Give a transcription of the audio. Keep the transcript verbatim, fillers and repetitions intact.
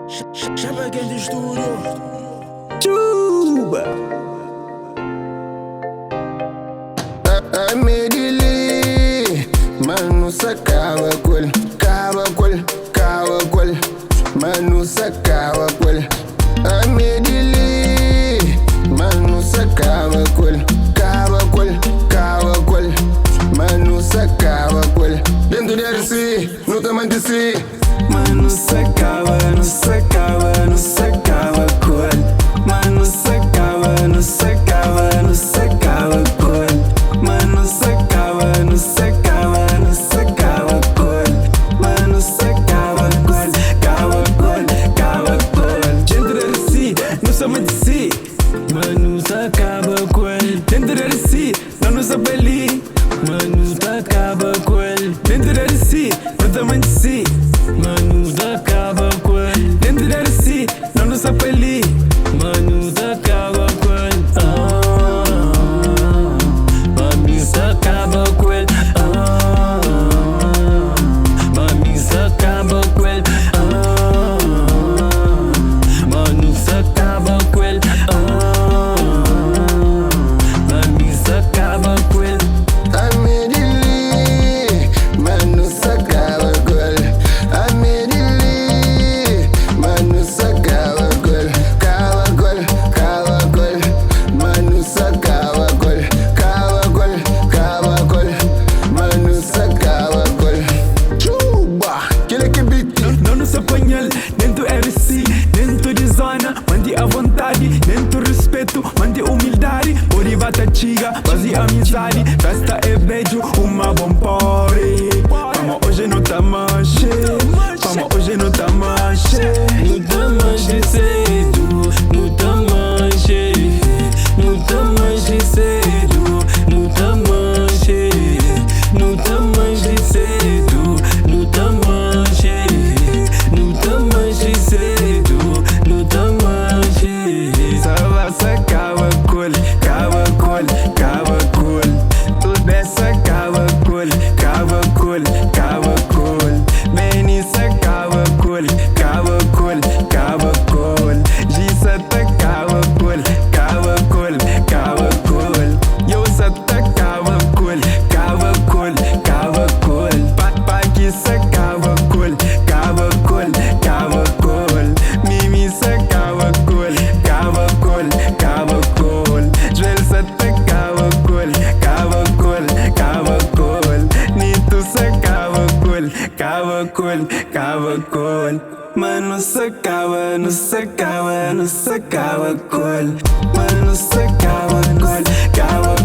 Sh- sh- Shabak in the studio. Chuba. A, a Medili, manu sa kaba kwel, kaba kwel, kaba kwel. Manu sa kaba kwel. A Medili, manu sa kaba kwel, kaba kwel, kaba kwel. Manu sa kaba kwel. Dentro de R C, nu ta mantisi. Manu sa kaba, nu sa kaba, nu sa kaba kwel. Manu sa kaba, nu sa kaba, nu sa kaba kwel. Manu sa kaba, nu sa kaba, nu sa kaba kwel. Manu sa kaba kwel, kaba kwel, kaba kwel. Dentro de R C, nu sa mantisi. Manu sa kaba kwel. Dentro de R C, nanu sa pali. Manu sa kaba kwel. Dentro de R C, nu ta mantisi. Manu sa kaba kwel. Dentro de R C, nanu sa pali. Manu sa kaba kwel. Ah, manu sa kaba kwel. Ah, manu sa kaba kwel. Ah, manu sa kaba kwel. Ah, manu sa kaba kwel. A Medili, manu sa kaba kwel. A Medili, manu sa kaba kwel. Kaba kwel, kaba kwel. Manu sa kaba kwel. Kaba kwel, kaba kwel. Manu sa kaba kwel. Chuba, kile kibiti. Nanu sa panyal, dentro R C, dentro de zona, mandi a vontadi, dentro respeito, mandi umildadi, bori bata chiga, bazi amizadi, festa e beju, uma bon pori. Pama hoje nu ta manxe, pama hoje nu ta manxe. Nu ta manxe sedu, nu ta manxe, nu ta manxe sedu, nu ta manxe, nu ta manxe sedu, nu ta manxe, nu ta manxe sedu, nu ta manxe. Saba sa kaba kwel, kaba kwel, kaba kwel. Tude sa kaba kwel, kaba kwel, kaba kwel. Meni sa kaba kwel, kaba kwel, kaba kwel. Ji sa ta kaba kwel, kaba kwel, kaba kwel. Yo sa ta kaba kwel, kaba kwel, kaba kwel. Pa, Paki sa kaba kwel, kaba kwel, kaba kwel. Mimi sa kaba kwel, kaba kwel, kaba kwel. Joel sa ta kaba kwel, kaba kwel, kaba kwel. Nitu sa kaba kwel, kaba kwel, kaba kwel. Manu sa kaba, nu sa kaba, nu sa kaba kwel. Manu sa kaba kwel, kaba